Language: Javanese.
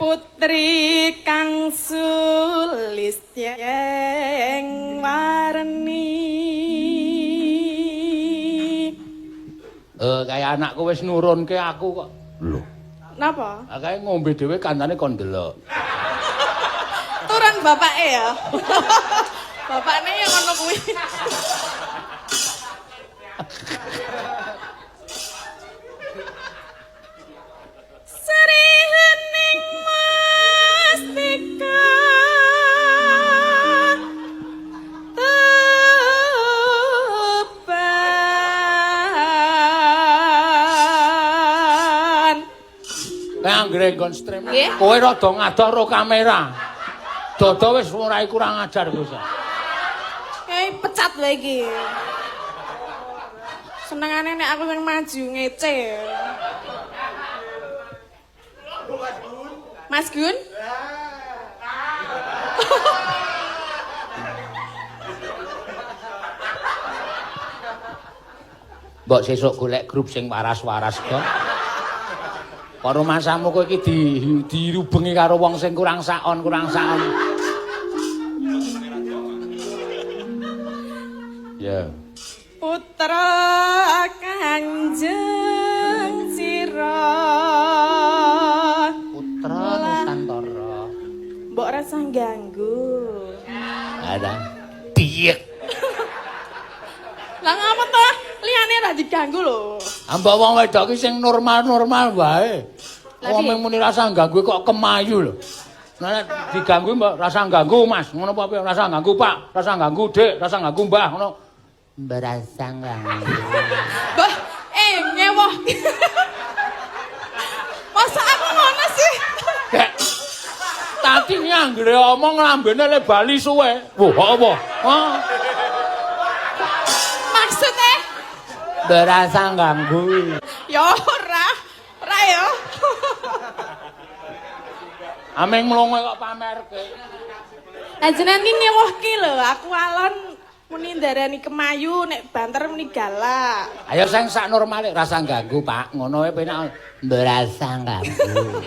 Putri kang sulistyeng warni. Kaya anakku wis nurunke aku kok. Lho. Napa? Ah kae ngombe dhewe kancane kon ndelok. Turun bapake ya. Bapakne yang ngono kuwi. Sri Hening Mustika Tuban. Kae anggere nggon stream. Nggih. Kowe rada ngadoh ro kamera. Dodo wis ora kurang ajar kowe. Pecat wae iki. Senengane nek aku sing maju ngece. Mas Gun? Mbok sesuk golek grup sing waras-waras kok. Karo masamu kowe iki dirubengi karo wong sing kurang saon, kurang saon. Ya. Putra Kanjeng Sira. Putra Nusantara. Mbok rasa ganggu. Ada. Piye? Lah ngapa to? Liyane ra diganggu lho. Mbok wong wedok ki sing normal-normal wae. Lah Wong muni rasa ganggu kok kemayu lho. Nek diganggu mbok rasa ganggu Mas, ngono apa piye? Rasa ganggu Pak, rasa ganggu Dik, rasa ganggu Mbah, ngono. Berasa ganggu. Mbah, ngewoh. Masa aku ngono sih? Dek. Tadi anggere omong lambene le bali suwe. Wah, apa? Hah? Maksudnya? Berasa ganggu. Ya ora. Ora ya. Ameng mlongo kok pamerke. Lah jenengan ki ngewohke lho, aku alon muni ndarani kemayu nek banter muni galak. Ayo sing sak normale rasa ganggu, Pak. Ngono wae penak. Berasa ganggu.